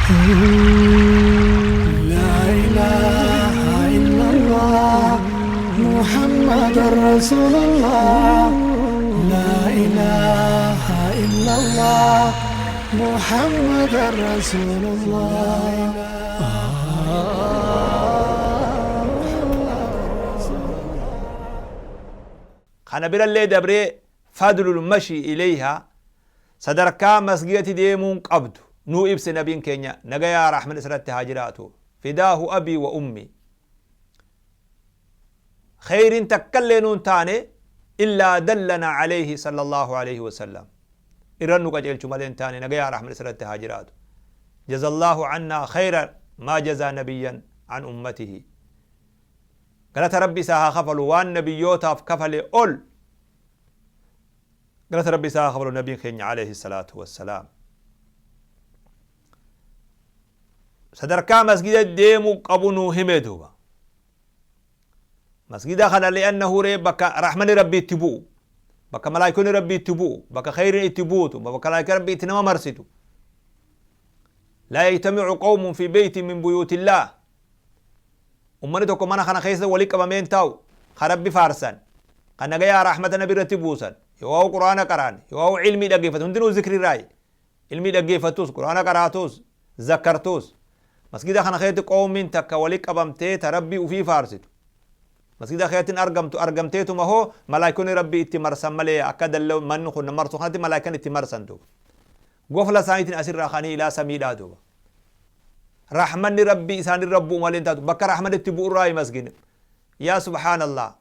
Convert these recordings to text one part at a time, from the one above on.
لا إله إلا الله محمد رسول الله لا إله إلا الله محمد رسول الله. Kana birallee dabree, fadlul mashi ilayha, sadarkaa masgidatti deemuun qabdu nuu ibse nabiin keenya, nagayaa rahman isirratti haa jiraatu, fidaahu abii wa ummi. Kheyrin takkallee nuun taane illaa dallana alayhi sallallahu alayhi wasallam, irran nu qajeelchu malee hin taane, nagayaa rahman isirratti haa jiraatu. Jazallahu cannaa khayra maa jazaa nabiyyan an ummatihi. Galata Rabbi isaa haa kafalu, waan nabiyyootaaf kafale ol galata Rabbi isaa haa kafalu nabiin keenya alayhi salaatu wassalaam. Sadarkaa masgida deemu qabu nuu hime duuba. Masgida kana li'annahu ree bakka rahmanni Rabbi itti bu'u, bakka malaayikonni Rabbi itti bu'u, bakka khayriin itti buutu, bakka malaayika Rabbi itti nama marsitu. Laa yajtamicu qawmun fi beeytin min buyuutillaah, ummanni tokko mana kana keessa wali qabamee hin taa'u, ka Rabbi faarsan, ka nagayaa rahmata nabi irratti buusan, yoo Qur'aana qara'an, yoo ilmii dhaggeeffatan, hundinuu zikri raayi. Ilmii dhaggeeffattus, Qur'aana qaraatus, zakkartus, masgida kana keessatti qoomiin takka wali qabamtee ta Rabbii ufii faarsitu masgida keessatti hin argamtu. Argamteetuma hoo malaayikonni Rabbii itti marsan malee, akka dalloo manni kun marsu kanatti malaayikan itti marsan duuba. Gofla isaaniitiin asirraa ka'anii ilaa samiidhaa duuba. Rahmanni Rabbii isaanirra bu'u malee hin taatu. Bakka rahmanni itti bu'urraa masgidni. Yaa subhaanallah,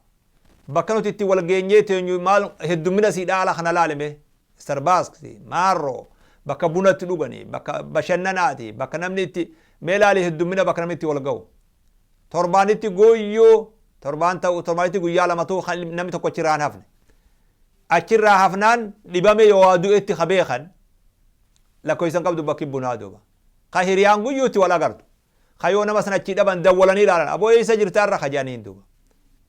bakka nuti itti wal geenyee teenyu maal heddummina siidhaa ala kana laalime. Starbucks maarroo bakka bunatti dhuganii, bakka bashannanaati, bakka namni itti mee laali heddummina bakka namni itti wal ga'u. Torbaanitti guyyuu torbaan ta'u, torbaanitti guyyaa lamatu namni tokko achirraa hin hafne. Achirraa hafnaan dhibame yoo waa du'etti ka beekan lakkoofsan qabdu. Bakki bunaa duuba ka hiriyaan guyyuutti wal agartu, ka yoo nama sana achii dhaban dawwalanii ilaalan, "Aboo, eessa jirta irra?" ka jedhaniin duuba.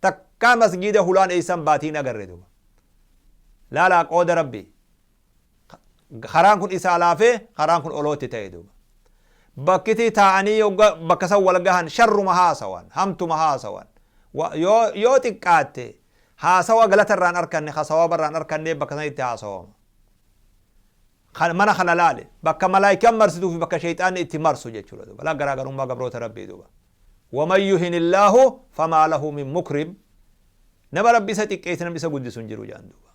Takkaa masgiida hulaan eessan baatiin agarre duuba. Laalaa qooda Rabbi, karaan kun isaa laafee, karaan kun olootti ta'e duuba. Bakkiti taa'anii bakka san wal gahan sharruma haasawan, hamtuma haasawan, yoo xiqqaatte haasawa galata irraan arkanne, ka sawaaba irraan arkanne bakka sanitti haasawama. Mana kana laale, bakka malaayikaan marsituu fi bakka shayxaanni itti marsu jechuudha duuba. Laa, garaagarummaa gabroota Rabbii duuba. Waman yuhin illaahu famaa lahu min mukrim. Nama Rabbi isa xiqqeesse namni isa guddisu hin jiru jedhan duuba.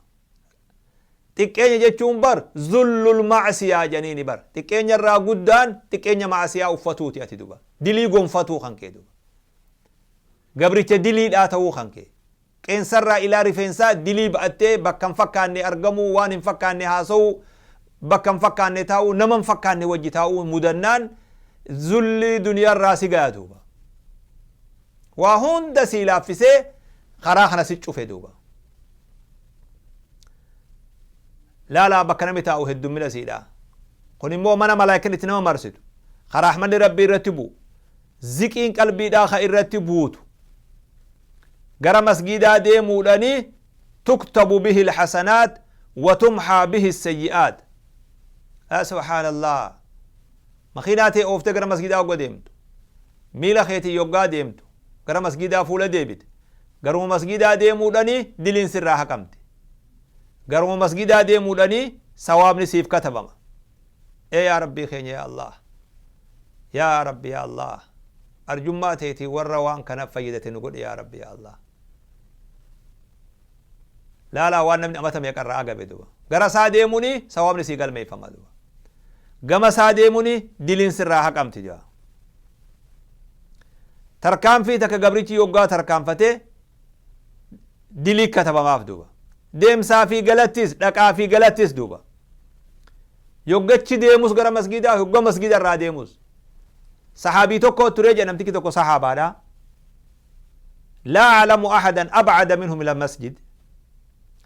Xiqqeenya jechuun bar zullul macsiyaa jedhaniini bar. Xiqqeenya irraa guddaan xiqqeenya macsiyaa uffatuuti ati duba. Dilii gonfatuu kan kee duba. Gabricha diliidhaa ta'uu kan kee. Qeensarraa ilaa rifeensaa dilii ba'attee bakka hin fakkaanne argamuu, waan hin fakkaanne haasa'uu, bakka hin fakkaanne taa'uu, nama hin fakkaanne wajji taa'uu mudannaan zullii duniyaarraa si gaya duuba. Waa hunda sii laaffisee karaa kana si cufe duuba. Laalaa bakka namni taa'u heddummina siidha. Kun immoo mana malaayikan itti nama marsitu, ka rahmanni Rabbii irratti bu'u, ziqiin qalbiidhaa ka irratti buutu. Gara masgiidaa deemuudhani tuktabu bihi alhasanaat wa tumhaa bihi sayyi'aat. Subhaanallah, makiinaa tee ooftee gara masgiidaa hogga deemtu, miila keetiin yoggaa deemtu, gara masgiidaa fuula deebite, garuma masgiidaa deemuudhani diliin sirraa haqamti, garuma masgiidaa deemuudhani sawaabni siif katabama. Ee yaa Rabbii keenya, yaa Allah, yaa Rabbi, yaa Allah, arjummaa teetii warra waan kana fayyadate nu godhe. Yaa Rabbi, yaa Allah, laalaa waan namni amata meeqarraa agabe duba. Gara isaa deemuni sawaabni sii galmeeffama duba, gama isaa deemuni diliin sirraa haqamti jaa. Tarkaanfii takka gabrichi yoggaa tarkaanfate dilii katabamaaf duuba. Deemsaa fi galattis, dhaqaa fi galattis duuba. Yoggachi deemus gara masgidaa, yogga masgida irraa deemus. Saxaabii tokko ture jedha, namtichi tokko saxaabaadha. Laa aclamu ahadan abcada minhum ila masjid.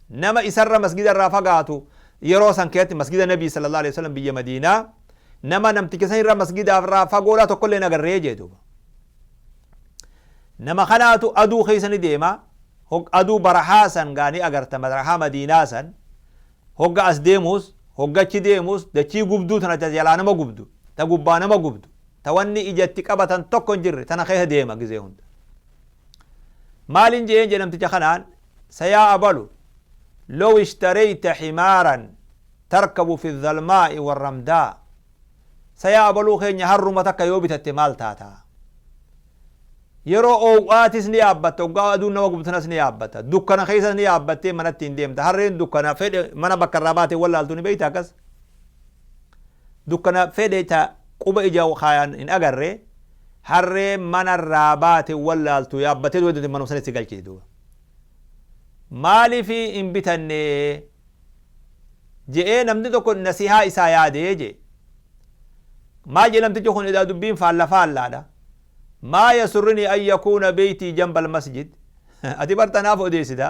Nama isarra masgida irraa fagaatu yeroo san keessatti masgida Nabii sallallahu alaihi wasallam biyya Madiinaa nama namticha san irra masgida irraa fagoodhaa tokkollee hin agarree jee duuba. Nama kanaatu aduu keessa ni deema. Aduu barahaa san gaa ni agarta, barahaa Madiinaa san. Hogga as deemus, hoggachi deemus, dachii gubduu tana jalaa nama gubdu. Ta gubbaa nama gubdu, ta wanni ijatti qabatan tokko hin jirre, tana keessa deema gizee hunda. Maalin je'een jedhe namticha kanaan, sayaa abalu low ishtareyta himaaran tarkabu fi dhalmaa'i warramdaa, sayaa abaluu keenya harruma takka yoo bitatte maal taata? Yeroo oow'aatis ni yaabbatta, hoggaa aduun nama gubdu sanas ni yaabbatta, dukkana keessas ni yaabbattee manatti hin deemta. Harreen dukkana fedhe mana bakka irraa baate wallaaltu ni beeyta akkas. Dukkana fedhe ta quba ija kaayan hin agarre, harreen mana irraa baate wallaaltu yaabbattee duuba deemte manuma sanitti si galchiti duuba. Maaliif hin bitanne je'ee namni tokko nasihaa isaa yaadee je'e. Maal jedhe namtichi kun edaa dubbiin faalla faallaadha. Maa yasurrinii an yakuuna beeytii jambal masjid, ati bar tanaaf odeessita,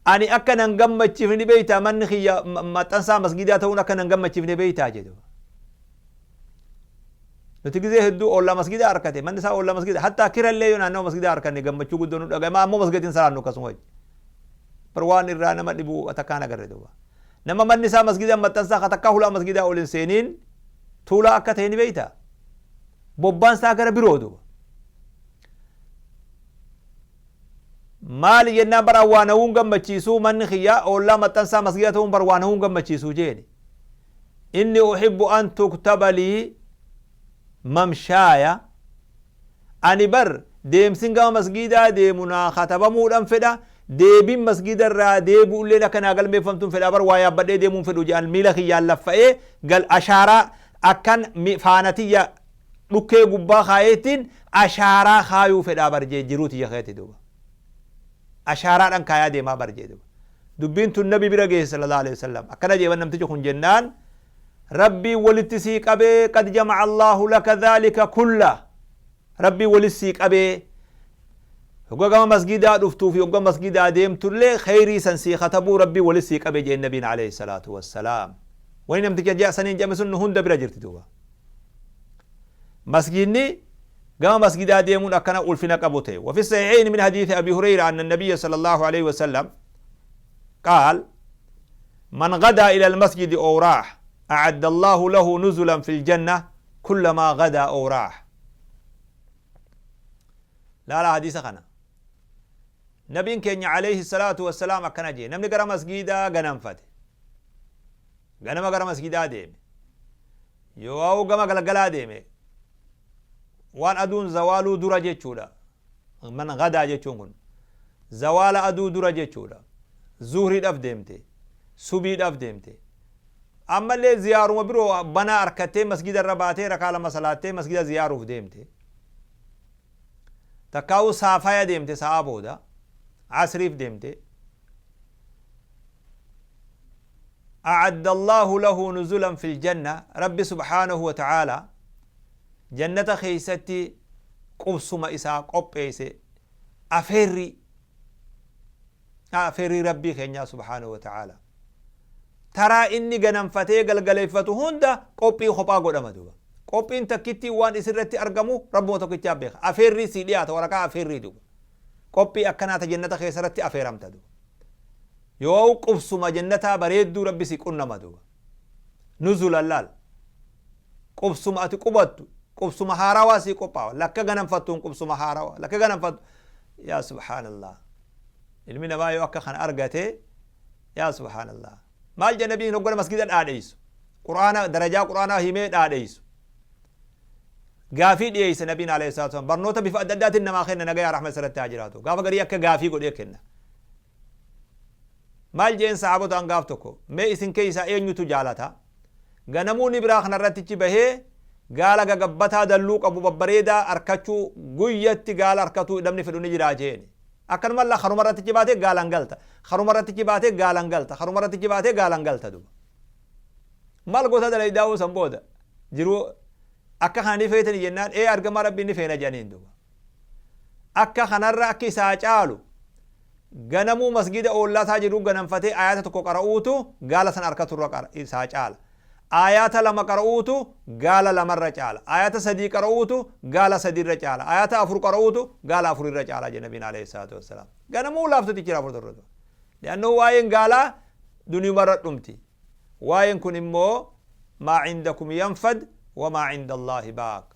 ani akka nan gammachiifne ni beeytaa, manni kiyya maxxansaa masgidaa ta'uun akka nan gammachiifne beeytaa jedhe. Nuti gizee hedduu oollaa masgidaa arkate, manni isaa oollaa masgida, hattaa kirallee yoo naannawa masgidaa arkanne gammachuu guddoo nu dhaga'ama, ammoo masgidatiin salaannu akkasuma wajji. Bar waan irraa nama dhibu takkaan agarre duuba. Nama manni isaa masgida maxxansaa ka takkaa hulaa masgidaa ol hin seeniin tuulaa akka ta'e ni beeytaa? Bobbaan isaa gara biroo duuba. Maali jennaan bar an waa nawuun gammachiisuu, manni kiyya oollaa maxxansaa masgida ta'uun bar waa nawuun gammachiisuu jeeni. Inni uhibbu an tuktaba lii mamshaaya, ani bar deemsin gama masgiidaa deemu naa katabamuudhan fedha, deebin masgiida irraa deebi'ulleen akka naa galmeeffamtun fedha, bar waa yaabbadhee deemuun fedhu je'an, miila kiyyaan laffa'ee gal ashaaraa akkan faana tiyya dhukkee gubbaa kaayeettiin ashaaraa kaayuu fedhaa bar jee jiruu tiyya keessatti duuba. Ashaaraadhan kaayaa deemaa bar jee duuba. Dubbiin tun Nabi bira geesse sallallahu alaihi wasallam. Akkana jee namtichi kun jennaan, Rabbiin walitti sii qabee, qad jama'a Allahu laka dhaalika kulla. Rabbiin walitti sii qabee, hogga gama masgidaa dhuftuu fi hogga masgidaa deemtullee kheyrii san sii katabuu Rabbiin walitti sii qabe jeen Nabiin alayhi salaatu wassalaam. Wani namticha je'a saniin je'ame sun nu hunda bira jirti duuba. Masgidni gama masgidaa deemuun akkana ulfina qabu ta'e. وفي الصحيحين من حديث أبي هريرة أن النبي صلى الله عليه وسلم قال: من غدا إلى المسجد أو راح أعد الله له نزلا في الجنة كلما غدا أو راح. لا لا حديث خنا نبين كenya عليه الصلاة والسلام akkana jee: namni gara masgidaa ganamfate, ganama gara masgidaa deeme, yoo gama galgalaa deeme, waan aduun zawaaluu dura jechuudha. Man gadaa jechuun kun zawaala aduu dura jechuudha. Zuhriidhaaf deemte, subiidhaaf deemte, ammallee ziyaaruma biroo banaa arkattee masgida irra baatee rakaa lama salaattee masgida ziyaaruuf deemte, takkaa'uu saafaya deemte, sa'aa booda asriif deemte, أعد الله له نزلا في الجنة، ربي سبحانه وتعالى جنة خيستي قبسما إسا قبيس، أفري أفري ربي خينيا سبحانه وتعالى ترى إني غنمفتee galgaleeffatu hunda qophii kophaa godhama duuba. Qophiin takkitti waan isirratti argamu Rabbuma tokkichaa beeka. Afeerrii sii dhiyaata, waraqaa afeerrii duuba. Qophii akkanaata jannata keessarratti afeeramta duuba. Yoo qubsuma jannataa bareedduu Rabbi si qunnama duuba. Nuzulan laal. Qubsuma ati qubattu, qubsuma haarawaa sii qophaawa. Lakka ganamfattuun qubsuma haarawaa. Lakka ganamfattu. Yaa subhaanallah. Ilmi namaa yoo akka kana argate, yaa subhaanallah. Maal jedha nabiin hoggana masgida dhaadheessu? Qur'aana darajaa Qur'aanaa himee dhaadheessu. Gaafii dhiyeesse nabiin alayhi salaatu wasallam, barnoota bifa adda addaatiin namaa kenna, nagayaa rahma isarratti haa jiraatu. Gaafa garii akka gaafii godhee kenna. Maal jeen sahabotaan gaaf tokko: mee isin keessaa eenyutu jaalata ganamuuni biraa kanarrattichi bahee gaala gagabbataa dalluu qabu babbareedaa arkachuu, guyyatti gaala arkatuu namni fedhu ni jiraa jeeni. Akkanumalla karumarrattichi baatee gaalan galta. Karumarrattichi baatee gaalan galta. Karumarrattichi baatee gaalan galta duba. Maal goota dalaydaa'uu san booda jiruu akka kana ni feetani jennaan, ee argamaa Rabbii ni feena jedhaniin duba. Akka kanarra akki isaa caalu ganamuu masgida oollaataa jiru ganamfatee ayata tokko qara'uutu gaala san arkaturra isaa caala. Ayata lama qara'uutu gaala lamarra caala. Ayata sadii qara'uutu gaala sadiirra caala. Ayata afur qara'uutu gaala afurirra caala jedhe nabiin alayhi salaatu wassalaam. Ganamuu laaftuti jira afur torba. Li'annoo waa'een gaalaa duniyumarra dhumti. Waa'een kun immoo maa cindakum yanfad Wamaa cinda Allaahi baaq.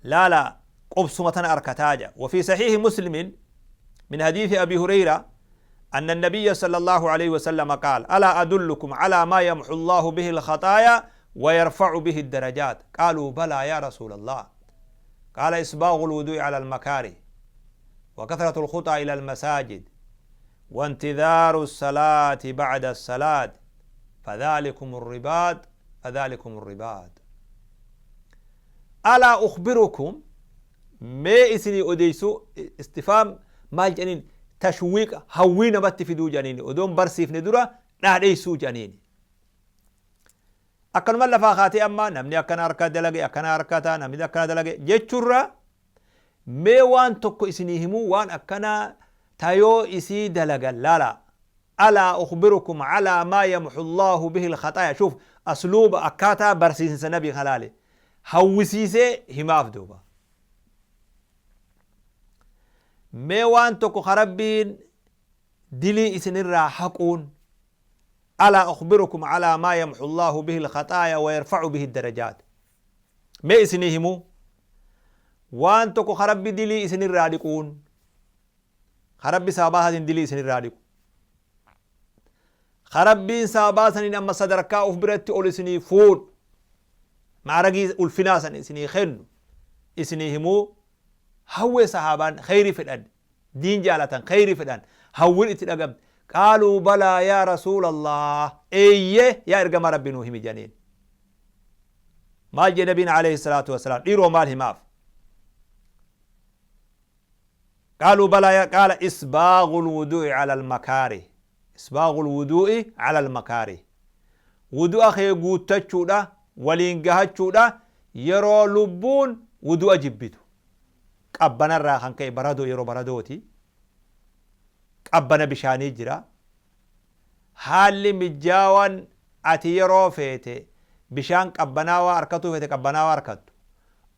Laala qubsuma tana arkataa jedha. وفي صحيح مسلم من حديث أبي هريرة أن النبي صلى الله عليه وسلم قال: ألا أدلكم على ما يمحو الله به الخطايا ويرفع به الدرجات؟ قالوا: بلى يا رسول الله. قال: إسباغ الوضوء على المكاره، وكثرة الخطى إلى المساجد، وانتظار الصلاة بعد الصلاة، فذلكم الرباط، فذلكم الرباط. ألا أخبركم، mee isinii odeysuu? Istifhaam maal jedhaniin? Tashwiiq, hawwii namatti fiduu jedhaniin. Odoon barsiifne dura dhaadheessuu jedhaniin. Akkanuma lafaa kaatee amma namni akkana harka dalage, akkana harkata, namni akkana dalage jechuurra, mee waan tokko isinii himuu, waan akkana tayoo isii dalagan laala. ألا أخبركم على ما يمحو الله به الخطايا. شوف أسلوب akkaataa barsiisinsa nabii halaale, hawwisiisee himaaf duuba. Mee waan tokko ka Rabbiin dilii isinirraa haquun. ألا أخبركم على ما يمحو الله به الخطايا ويرفع به الدرجات؟ Mee isinii himuu waan tokko ka Rabbi dilii isinirraa dhiquun, ka Rabbi sababaa isaatiin dilii isinirraa dhiqu, ka Rabbiin sababaa saniin amma sadarkaa uf biratti ol isinii fuudhu, maaragii ulfinaa san isinii kennu isinii himuu? Hawwee sahaabaan kheyri fedhan, diin jaalatan, kheyri fedhan, hawwin itti dhagamte. قالوا بلى يا رسول الله. Eeyye yaa ergama Rabbi, nuu himi janiin. Maal jedhe nabiin عليه الصلاة والسلام? Dhiiroo maal himaaf? قالوا بلى يا قال: إسباغ الوضوء على المكاره، إسباغ الوضوء على المكاره. Wudu'a kee guuttachuudha, waliin gahachuudha yeroo lubbuun wudu'a jibbitu, qabbanarraa kan ka'e, baradoo, yeroo baradooti, qabbana bishaanii jira, haalli mijjaawaan ati yeroo feete bishaan qabbanaawaa harkatuu feete qabbanaawaa harkattu,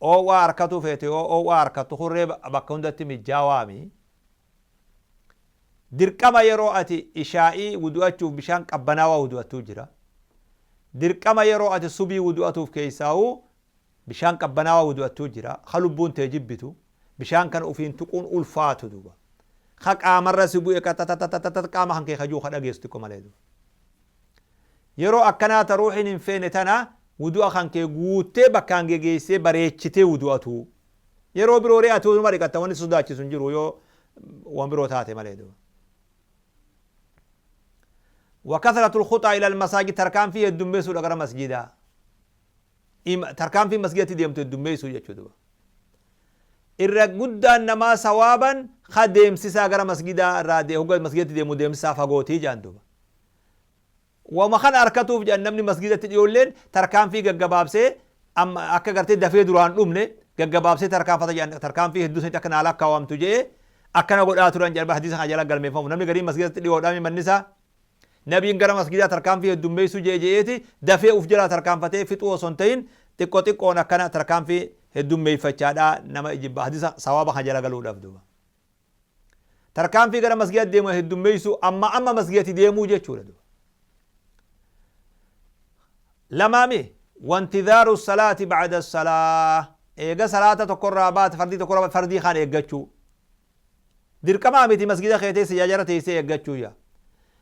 oowwaa harkatuu feete oowwaa harkattu, hurree bakka hundatti mijjaawaami. Dirqama yeroo ati ishaa'ii wudu'achuuf bishaan qabbanaawaa wudu'attuu jira. Dirqama yeroo ati subii wudu'atuuf keessaa'uu bishaan qabbanaawaa wudu'attuu jira. Ka lubbuun tee jibbitu, bishaan kana ufiin tuquun ulfaatu duuba, ka qaamarra si bu'e qaxaxaxaxaxa qaama kan kee kajuu ka dhageessu xiqqo malee duuba. Yeroo akkanaa ta ruuxiin hin feene tana wudu'a kan kee guuttee bakkaan gegeessee bareechitee wudu'atu. Yeroo biroo ree ati uma dhiqatta, wanni sodaachisu hin jiru yoo waan biroo taate malee duuba. وكثرة الخطى إلى المساجد, tarkaanfii heddummeessuudha gara masjidaa, tarkaanfii masjidatti deemtu heddummeessuu jechuu duuba. Irra guddaan namaa sawaaban ka deemsisaa gara masjidaa irraa, hogga masjidatti deemu deemsisaa fagootii jedhan duuba. Wama kana harkatuuf jedhan, namni masjidatti dhiyoolleen tarkaanfii gaggabaabsee, amma akka gartee dafee duraan dhumne gaggabaabsee tarkaanfata jedhan. Tarkaanfii hedduu sanitti akka naa lakkaawamtu jedhee akkana godhaa turan jedhan. Hadiisa kana jala galmeeffamu, namni garii masjidatti dhiyoodhaan manni isaa, nabiin gara masjidaa tarkaanfii heddummeessuu jee je'eeti dafee uf jalaa tarkaanfatee fixuu osoo hin ta'in, xiqqoo xiqqoon akkana tarkaanfii heddummeeffachaadha nama ijibba hadiisa sawaaba kana jala galuudhaaf duuba. Tarkaanfii gara masjidatti deemu heddummeessuu, amma amma masjidatti deemuu jechuudha duuba. Lamaami, وانتظار الصلاة بعد الصلاة. Eega salaata tokkorraa baate, fardii tokkorraa, fardii kan eeggachuu dirqamaa miti. Masgida kee teesse jaajara teessee eeggachuu yaa.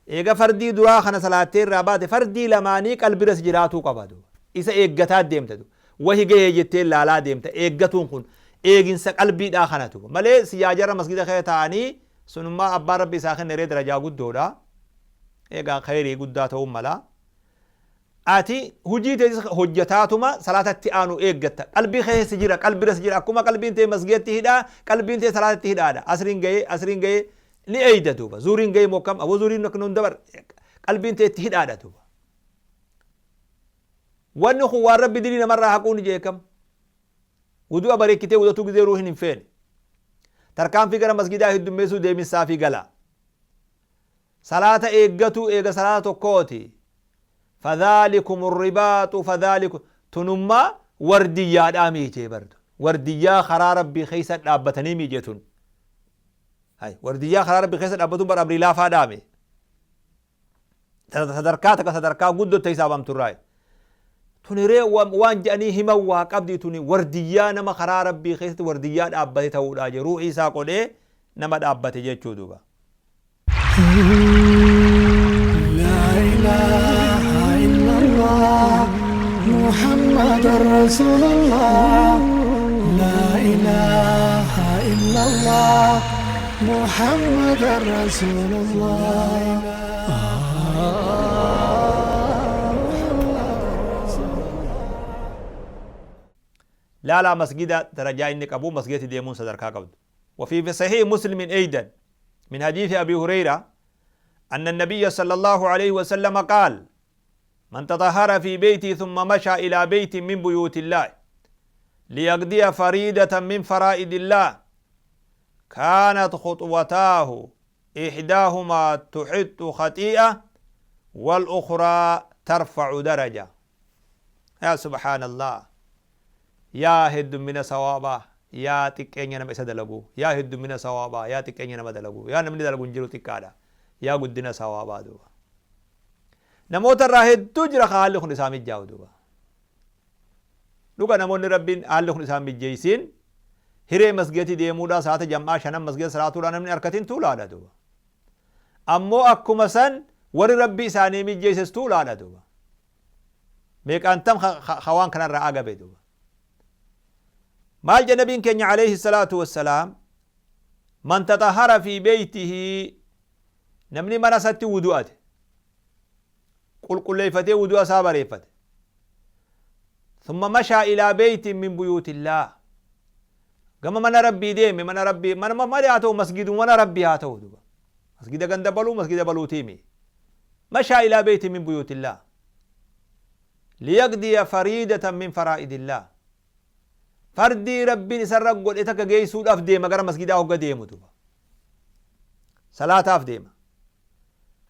Eega fardii duraa kana salaattee irraa baate, fardii lamaanii qalbira si jiraatuu qaba duuba. Isa eeggataa deemta duuba. Wahi gahee jettee laalaa deemta. Eeggatuun kun eeginsa qalbiidhaa kanatu malee, siyaajara masgida kee ta'anii sunummaa abbaan Rabbi isaa kenne ree darajaa guddoodha. Eegaa khayrii guddaa ta'uu mala. Ati hujii teetis hojjetaatuma salaatatti aanu eeggatta. Qalbii keessa jira, qalbira jira. Akkuma qalbiin tee masgidatti hidhaa, qalbiin tee salaatatti hidhaadha. Asriin gahee, asriin gahee ni eeyda duuba. Zuuriin gahee mokkam aboo, zuuriin akka nun dabar, qalbiin tee itti hidhaadha duuba. Wanni kun waan Rabbi dilii namarraa haquu ni jeekam. Wudu'a bareechitee wudatuu gizee ruuhin hin feene. Tarkaanfii gara masgidaa heddummeessuu, deeminsaa fi gala. Salaata eeggatu eega salaata tokkooti. فذلكم الرباط فذلكم, tunummaa wardiyyaadhaa miijee bardu. Wardiyyaa karaa Rabbii keessa dhaabbatanii miijetun. Hay, wardiyyaa karaa Rabbii keessa dhaabbatuun bar amrii laafaa dhaame. Sadarkaa takka sadarkaa guddotte hisaabamturraa. Tuni ree waan je'anii himan waa qabdi tuni wardiyyaa nama karaa Rabbii keessatti wardiyyaa dhaabbate ta'uudha je ruuhii isaa qodhee nama dhaabbate jechuu duuba. Laa ilaaha illallah Muhammadan Rasuulullah Laa ilaaha illallah Muhammadan Rasuulullah. Laalaa masgida darajaa inni qabu masgidatti deemuun sadarkaa qabdu. وفي صحيح مسلم أيضا من حديث أبي هريرة أن النبي صلى الله عليه وسلم قال من تطهر في بيتي ثم مشى إلى بيت من بيوت الله ليقضي فريدة من فرائد الله كانت خطوتاه إحداهما تحط خطيئة والأخرى ترفع درجة. يا سبحان الله يا هد من سوابا yaa xiqqeenya nama isa dalagu yaa heddumina sawaabaa yaa xiqqeenya nama dalagu yaa namni dalagu hin jiru xiqqaadha yaa guddina sawaabaa duuba namoota irraa hedduu jira ka haalli kun isaa mijjaa'u duuba dhuga namoonni rabbiin haalli kun isaan mijjeeysiin hiree masgidatti deemuudha saata jam'aa shanan masgida salaatuudha namni harkatiin tuulaadha duuba ammoo akkuma san warri rabbi isaanii mijjeeyses tuulaadha duuba meeqaan tam ka waan kanarraa agabe duuba Maal jedhe nabiin keenya alayhi salaatu wassalaam man taxahara fi beeytihi namni mana isatti wudu'ate qulqulleeffatee wudu'a isaa bareeffate thumma mashaa ilaa beeytin min buyuutillaah gama mana rabbii deeme mana rabbii mana malee haa ta'u masgidu mana rabbii haa ta'u duba masgida ganda baluu masgida baluutiimi mashaa ilaa beeytin min buyuutillaah liyaqdiya fariidatan min faraa'idillaah Fardii Rabbiin isarra godhe takka geessuudhaaf deema gara masgidaa hogga deemu duba. Salaataaf deema.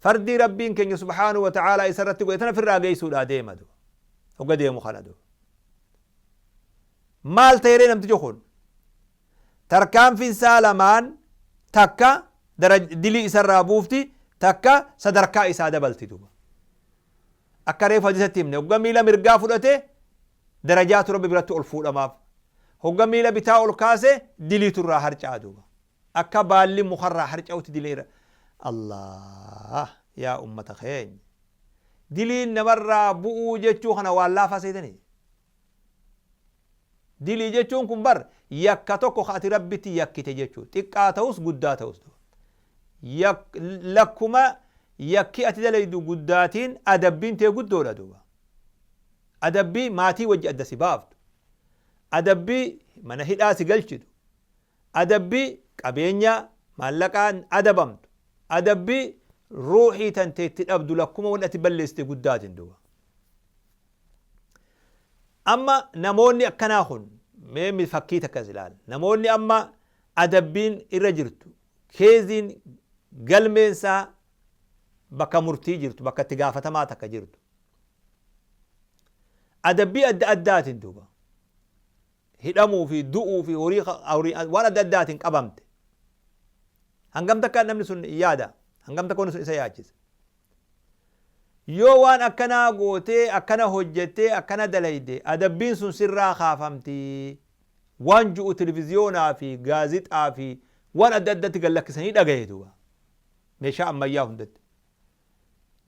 Fardii Rabbiin keenya subhaanahu wa ta'aalaa isarratti godhe tana firraa geessuudhaa deema duba. Hogga deemu kana duba. Maal ta'e namtichi kun? Tarkaanfiin isaa lamaan takka dilii isarraa buufti takka sadarkaa isaa dabalti duba. Akka reefu hadisatti himne hogga miila mirgaa fudhate darajaatu Rabbi biratti ol fuudhamaaf. Hogga miila bitaa ol kaase diliitu irraa harca'a duuba. Akka baalli mukarraa harca'utti dilii irra. Allah yaa ummata keenya. Diliin namarraa bu'uu jechuu kana waan laafaa seetanii? Dilii jechuun kun bar yakka tokko ka ati Rabbitti yakkite jechuu. Xiqqaa ta'us guddaa ta'us. Lakkuma yakki ati dalaydu guddaatiin adabbiin tee guddoodha duuba. Adabbii maatii wajji adda si baaftu. Adabbii mana hidhaa si galchitu. Adabbii qabeenya maallaqaan adabamtu. Adabbii ruuhii tantee itti dhabdu lakkuma wanni ati balleessite guddaatiin duuba. Amma namoonni akkanaa kun mee fakkii takkas ilaal. Namoonni amma adabbiin irra jirtu keeziin galmeensaa bakka murtii jirtu bakka itti gaafatamaa takka jirtu. Adabbii adda addaatiin duuba hidhamuu fi du'uu fi horii horii waan adda addaatiin qabamte. Hangam takka namni sun yaada? Hangam takka wanni sun isa yaachisa? Yoo waan akkanaa gootee akkana hojjettee akkana dalayde adabbiin sun sirraa kaafamti waan ju'u televiziyoonaa fi gaazixaa fi waan adda addatti gad lakkisanii dhagaye duuba meeshaa ammayyaa hundatti.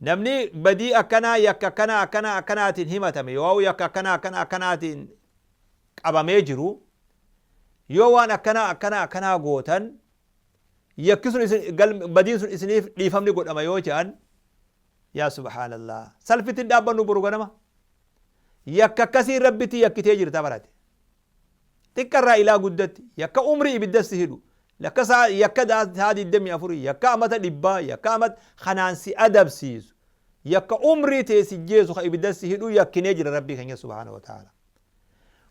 Namni badii akkanaa yakka akkanaa akkanaa akkanaatiin himatame yoo yakka akkanaa akkanaa akkanaatiin qabamee jiru yoo waan akkanaa akkanaa akkanaa gootan yakki sun isin badiin sun isiniif dhiifamni godhama yoo jedhan yaa subhaanallah salfitti hin dhaabbannu boru ganama yakka akkasii rabbitti yakkitee jirta barate Xiqqarraa ilaa guddatti yakka umrii ibidda si hidhu, yakka sa'a yakka sa'a 24, yakka amata dhibbaa, yakka amat kanaan si adabsiisu, yakka umrii tee si jeesu ka ibidda si hidhu yakkinee jira Rabbii keenya subhaanahu wa ta'ala.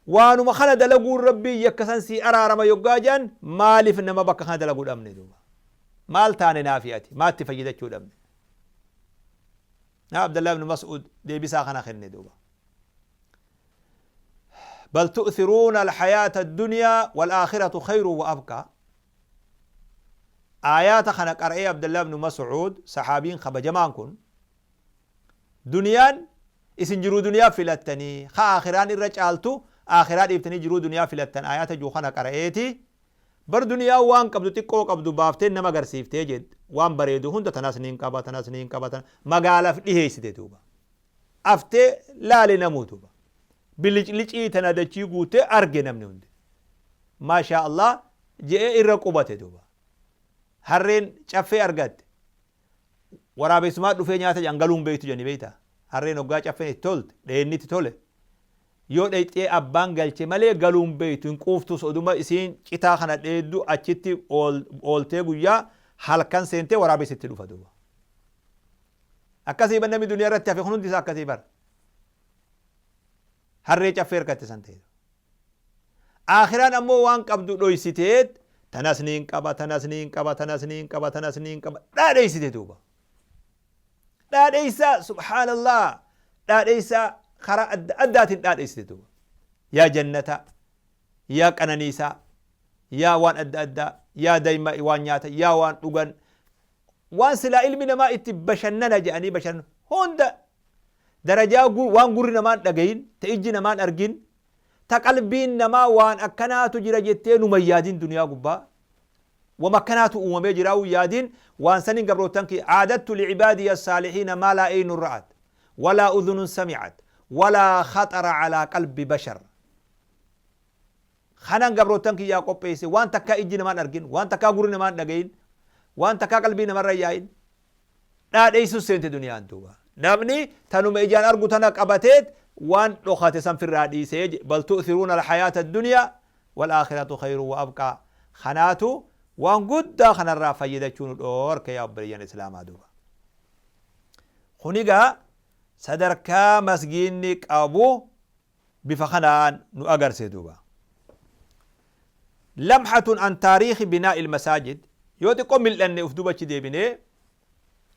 Waanuma kana dalaguun Rabbiin yakka san sii araarama yoggaa jedhan maaliif nama bakka kana dalagu dhabne duuba? Maal taane naafi ati? Maatti fayyadachuu dhabne? Abdallah ibn Mas'ud deebisaa kana kenne duuba. Bal tu'thiruuna alhayaata addunyaa wal-aakhiratu khayrun wa abqaa. Aayaata kana qara'ee Abdallah ibn Mas'uud sahaabiin kabajamaan kun duniyaan Isin jiruu duniyaa filattanii ka aakhiraan irra caaltu aakhiraa dhiiftanii jiruu duniyaa filattan aayaata jiru kana qara'eeti. Bar duniyaa waan qabdu xiqqoo qabdu baaftee nama agarsiiftee jedhe, waan bareedu hunda tanas niin qaba, tanas niin qaba, tana magaalaaf dhiheessite duuba. Aftee laale namuu duuba. Biliclicii tana dachii guutee arge namni hundi. Maashaa Allah je'ee irra qubate duuba. Harreen caffee argatte. Waraabessumaa dhufee nyaata jedhan galuun beektu jedhani beektaa. Harreen hoggaa caffeen itti tolte, dheenni itti tole, yoo dheyxee abbaan galche malee galuun beektu, hin quuftus. Oduma isiin citaa kana dheeddu achitti ooltee guyyaa halkan seentee waraabessi itti dhufa duuba. Akkasii bar namni duniyaa irratti hafe kun hundi isaa akkasii bar. Harree caffee harkatti san ta'e. Aakhiraan ammoo waan qabdu dhoysiteet tanas niin qaba, tanas niin qaba, tanas niin qaba, tanas niin qaba dhaadheessite duuba. Dhaadheessaa, subhaanallah, dhaadheessaa karaa adda addaatiin dhaadheessite duuba. Yaa jannata, yaa qananiisaa, yaa waan adda addaa, yaa dayma waan nyaata, yaa waan dhugan, waan silaa ilmi namaa itti bashannana jedhanii bashannan hunda, darajaa waan gurri namaan dhagayin, ta ijji namaan argin, ta qalbiin namaa waan akkanaatu jira jettee numa yaadin, duniyaa gubbaa wama akkanaatu uumamee jiraa'uu yaadin, waan sanin gabroottan kiyya a'dattu licibaadiya saalihiina maa laa eynun ra'at walaa udhunun sami'at walaa khaxara calaa qalbi bashar. Kanan gabroottan kiyyaa qopheesse, waan takkaa ijji namaan argin, waan takkaa gurri namaan dhagayin, waan takkaa qalbii namarra yaa'in dhaadheessu seente duniyaan duuba. Namni tanuma ijaan argu tana qabateet waan dhokate san firraa dhiisee je. Bal tu'thiruuna alhayaata addunyaa wal aakhiratu khayrun wa abqaa. Kanaatu waan guddaa kanarraa fayyadachuu nu dhoorke, yaa obboleeyyan islaamaa duuba. Kunigaa sadarkaa masgiinni qabu bifa kanaan nu agarsiise duuba. Lamhatun an taariikhi binaa'i ilmasaajid. Yoo xiqqoo mil'anne, uf duuba achi deebinee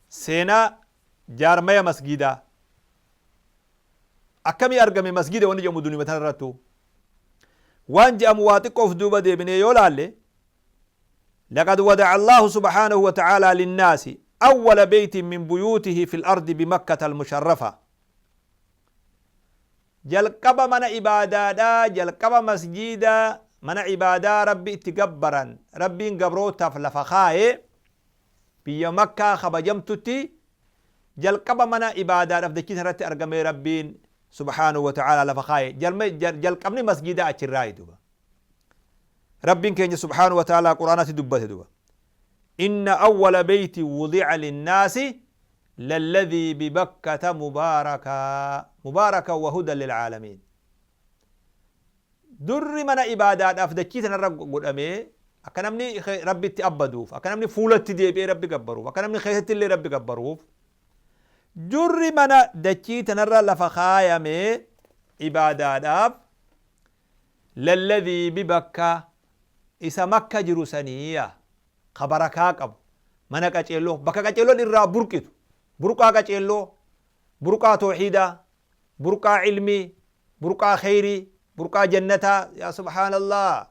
seenaa jaarmaya masgiidaa, akkamii argame masgiida wanni jedhamu duniyuma tana irrattu waan jedhamu, waa xiqqoo uf duuba deebinee yoo laalle, لقد وضع الله سبحانه وتعالى للناس أول بيت من بيوته في الأرض بمكة المشرفة. Jalqaba mana ibaadaadha, jalqaba masjiida, mana ibaadaa Rabbi itti gabbaran, Rabbiin gabrootaaf lafa kaaye biyya Makkaa kabajamtutti jalqaba mana ibaadaadhaaf dachii irratti argamee Rabbiin subhaanahu wa ta'ala lafa kaaye. Jalqabni masjiidaa achirraayi duba. Rabbiin keenya subhaanahu wa ta'ala Quraanatti dubbate duba: "Inna awwala beyti wudi'a linnaasi lalladhii bibakkata mubaaraka mubaaraka wa hudan lilcaalamiin." Durri mana ibaadaadhaaf dachii tanarra godhamee akka namni Rabbitti abbaduuf, akka namni fuulatti deebi'ee Rabbi gabbaruuf, akka namni keessatti illee Rabbi gabbaruuf, durri mana dachii tanarra lafa kaayamee ibaadaadhaaf lalladhii bibakka, isa Makka jiru saniiya, ka barakaa qabu, mana qaceelloo, bakka qaceelloon irraa burqitu, burqaa qaceelloo, burqaa tooxiidaa, burqaa ilmii, burqaa kheyrii, burqaa jannataa, yaa subhaanallah,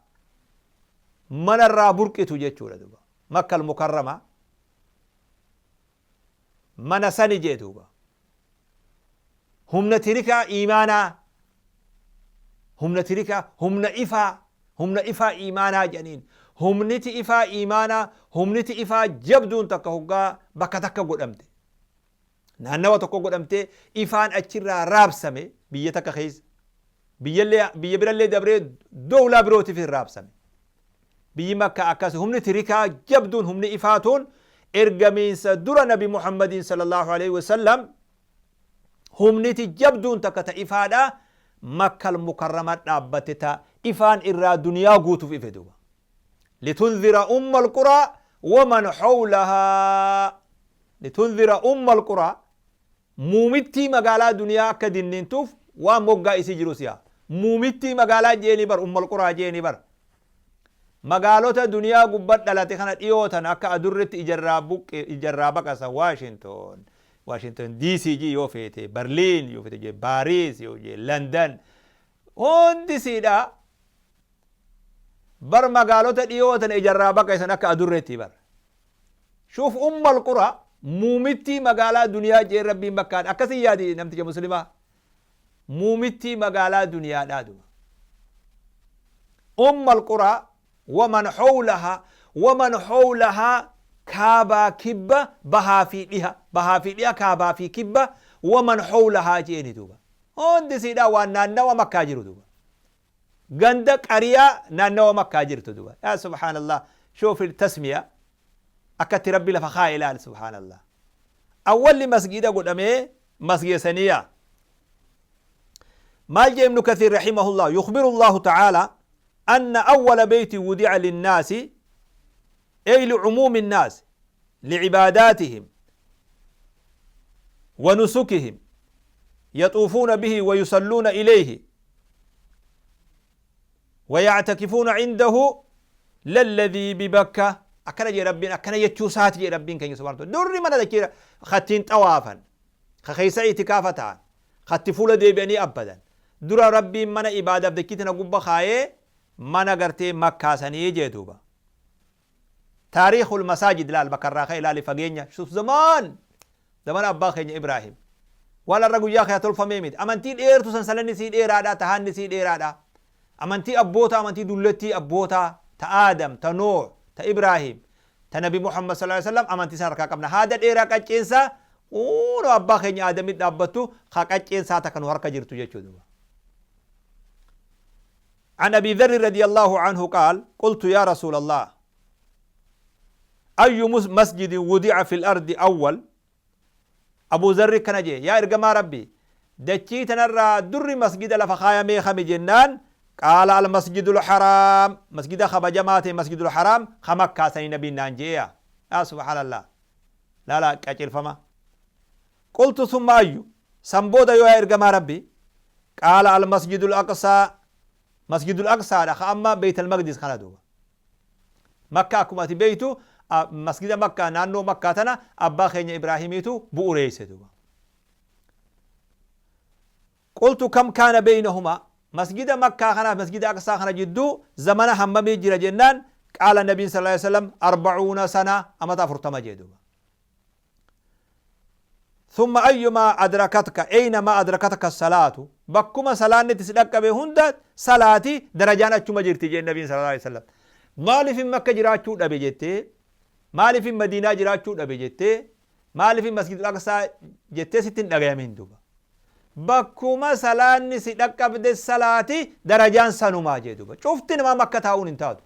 mana irraa burqitu jechuudha duba. Makka Almukarrama mana sani jee duuba. Humna tirikaa iimaanaa, humna tirikaa, humna ifaa, humna ifaa iimaanaa jedhaniin. Humniti ifaa iimaanaa, humniti ifaa jabduun takka hoggaa bakka takka godhamte, naannawa tokko godhamtee ifaan achirraa raabsame, biyya takka keessa, biyyallee biyya birallee dabree dowlaa birootiif hin raabsame. Biyyi Makka akkas humni tirikaa jabduun, humni ifaatuun ergamiinsa dura Nabi Muhammadiin sallallahu alaihi wasallam humniti jabduun takka ta ifaadha Makkal Mukarrama dhaabbate, ta ifaan irraa duniyaa guutuuf ife duuba. Litunzira umma alquraa waman hawlahaa, litunzira umma alquraa, muumittii magaalaa duniyaa akka dinniintuuf, waan moggaa isii jirus. Yaa muumittii magaalaa jeeni bar, umma alquraa jeeni bar. Magaalota duniyaa gubbat dhalate kana dhiyoo tana akka adurretti ijarraa buqqe, ijarraa baqasa. Washington, Washington DC yoo feete, Berlin yoo feete jee, Paris yoo jee, London, hundi siidha bar. Magaalota dhiyoo tana ijarraa baqaysan akka adurreetti bar. Shuuf, ummal qura, muumittii magaalaa duniyaa jeen Rabbiin bakkaan akkasii yaadi namticha muslimaa. Muumittii magaalaa duniyaadhaa duba. Umma alquraa waman howlahaa, waman howlahaa, kaabaa kibba bahaa fi dhiha, bahaa fi dhiha, kaabaa fi kibba, waman howlahaa jeeni duuba. Hundi siidhaa waan naannawa Makkaa jiru duuba. Ganda qariyaa naannawa Makkaa jirtu duuba. Yaa subhaanallah, shuuf tasmiya akkatti Rabbi lafa kaa'e ilaal, subhaanallah. Awwalli masgiida godhamee masgiida saniya. Maal jee Ibnu Kathiir rahimahullah? Yukhbiru Allahu ta'ala anna awwala beyti wudi'a linnaasi, ay li'umuumi nnaas li'ibaadaatihim wa nusukihim yaxuufuuna bihi wa yusalluuna ilayhi wa ya'takifuuna cindahu lalladhii bibakka. Akkana jee Rabbiin, akkana jechuu isaati jee Rabbiin keenya subhaanahu wa ta'ala. Durri mana dachee kattiin xawaafan, ka keessa itikaafa ta'an, katti fuula deebi'anii abbadan, dura Rabbiin mana ibaadaaf dachii tana gubba kaayee mana gartee Makkaa sanii jee duuba. Taariikhul masaajid laal, bakka irraa ka'e ilaali, fageenya shuf zamaan zamana abbaa keenya Ibraahim. Waan har'a guyyaa keessa tolfamee miti. Amantii dheertu sansalanni sii dheeraadha, tahaanni sii dheeraadha. Amantii abboota, amantii dullattii abbootaa, ta Aadam, ta Nuuh, ta Ibraahim, ta Nabi Muhammad sallallahu alaihi wasallam, amantii san harkaa qabna. Haada dheeraa qacceensaa kunoo abbaa keenya Aadamit dhaabbattu ka qacceensaa takka nu harka jirtu jechuu duuba. عن أبي ذر رضي الله عنه قال: قلت يا رسول الله، أي مسجد وضع في الأرض أول؟ أبو ذر kana jee: yaa ergamaa Rabbi, dachii tanarraa durri masgida lafa kaayamee kami jennaan, قال المسجد الحرام, masgida kabajamaa ta'e masjidul haraam ka Makkaa sanii nabiin naan jeeya. Yaa subhaanallah, laala qaceelfama. قلت ثم أي؟ San booda yoo, yaa ergamaa Rabbi? قال المسجد الأقصى, masjidul aqsaadha, ka amma Beyt Almaqdis kana duuba. Makka akkuma ati beeytu, masgida Makkaa naannoo Makkaa tana abbaa keenya Ibraahimiitu bu'ureeyse duuba. قلت كم كان بينهما؟ Masgida Makkaa kanaaf masgida Aqsaa kana jidduu zamana hammamii jira jennaan, قال النبي صلى الله عليه وسلم 40 سنة, amata 40 jee duuba. ثم أيما أدركتك، أينما أدركتك الصلاة, bakkuma salaanni itti si dhaqqabe hunda salaati, darajaan achuma jirti jee nabiin صلى الله عليه وسلم. Maaliif Makka jiraachuu dhabe jettee, maaliif Madiinaa jiraachuu dhabe jettee, maaliif masjidul Aqsaa jettee sitti hin dhagayamin duuba. Bakkuma salaanni si dhaqqabde salaati, darajaan sanumaa jee duuba. Cufti namaa Makka taa'uun hin taatu,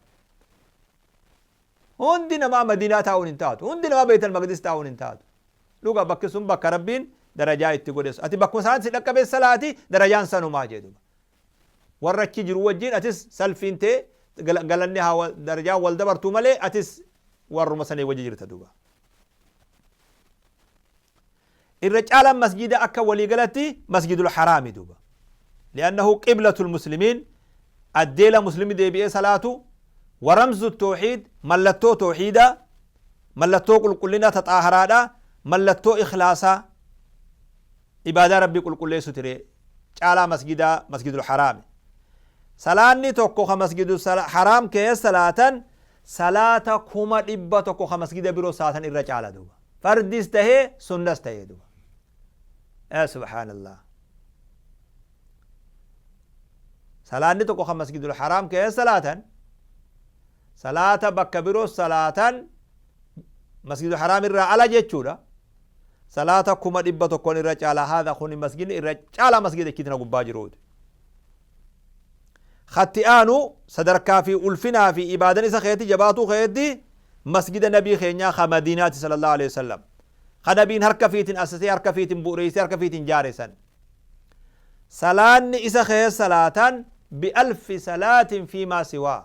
hundi namaa Madiinaa taa'uun hin taatu, hundi namaa Beetal Maqdis taa'uun hin taatu. Dhuga bakki sun bakka Rabbiin darajaa itti godhesu. Ati bakkuma salaanni si dhaqqabe salaati, darajaan sanumaa jee duuba. Warra achi jiru wajjin atis salfiin tee galanni haa darajaan wal dabartuu malee, atis warruma sanii wajji jirta duuba. Irra caalaan masjida akka waliigalatti masjidul haraami duuba, لأنه قبلة المسلمين, addeela muslimi deebi'ee salaatu, ورمز التوحيد, mallattoo tawxiida, mallattoo qulqullina ta xaaharaadha, mallattoo ikhlaasaa, ibaadaa Rabbii qulqulleessu ture caalaa masjida masjidul haraami. Salaanni tokko ka masjidul haraam keessa salaatan salaata 100,000 ka masjida biroo salaatan irra caala duuba, fardis tahee sunnas tahee duuba. Yaa subhaanallah, salaanni tokko ka masjidul haraam keessa salaatan salaata bakka biroo salaatan masjidul haraam irraa ala jechuudha, salaata 100,000 irra caala. Haadha kun masjidni irra caala masjida ichitina gubbaa jiruuti. Khatti aanu sadarkaa fi ulfinaa fi ibaadan isa keetti jabaatuu keetti masjida nabii keenyaa ka Madiinaati صلى الله عليه وسلم, ka nabiin harka fiitin asasee, harka fiitin bu'ureessee, harka fiitin jaaresan. Salaanni isa keessa salaatan بألف صلاة فيما سواه,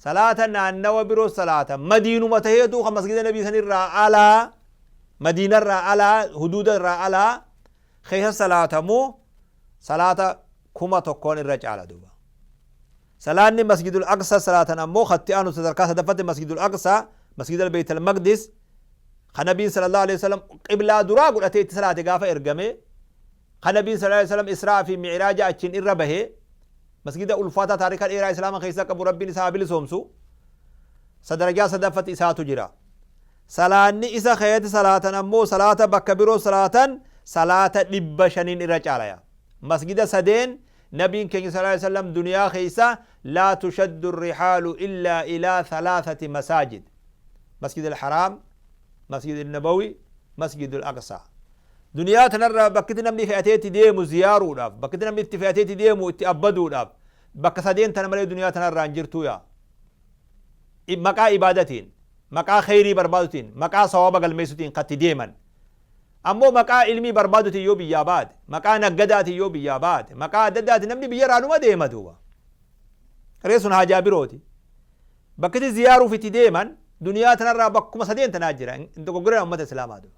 salaata naannawa biroo salaata Madiinuma taheetu ka masjida nabii san irraa alaa, Madiina irraa alaa, huduuda irraa alaa keessa salaatamuu salaata 1000 irra caala duuba. Salaanni masjidul Aqsa salaatan ammoo khatti aanu sadarkaa sadaffatti masjidul Aqsa, masjidal Beyt Almaqdis, ka nabiin صلى الله عليه وسلم qiblaa duraa godhatee itti salaate gaafa ergame, ka nabiin صلى الله عليه وسلم israa fi mi'raaja achiin irra bahe, masjida ulfaataa taarika dheeraa islaama keessa qabu, Rabbiin isaa bilisoomsu, sadarajaa sadaffatti isaatu jira. Salaanni isa keeti salaatan ammoo salaata bakka biroo salaatan salaata 500n irra caalaya. Masgida sadeen Nabiin keenya sallallaahu aleyhi wa sallam duniyaa keessa laa tushaddu rihaalu illaa ilaa thalathati masaajid. Masjid al-Haraam, Masjid al-Nabawi, Masjid al-Aqsa. Duniyaa tanarra bakkiti namni fe'atee itti deemu ziyaaruudhaaf, bakkiti namni itti fe'atee itti deemu itti abbaduudhaaf, bakka sadeen tana malee duniyaa tanarraa hin jirtuu yaa. Maqaa ibaadatiin, maqaa kheyrii barbaadutiin, maqaa sawaaba galmeessutiin ka itti deeman. Ammoo maqaa ilmii barbaadutiin yoo biyyaa baate, maqaa naggadaatiin yoo biyyaa baate, maqaa adda addaatiin namni biyyarraa numa deema duuba. Ree sun haajaa birooti. Bakkiti ziyaaruuf itti deeman duniyaa tanarraa bakkuma sadeen tanaa jira. Hin dogoggorinaa ummata islaamaa duuba.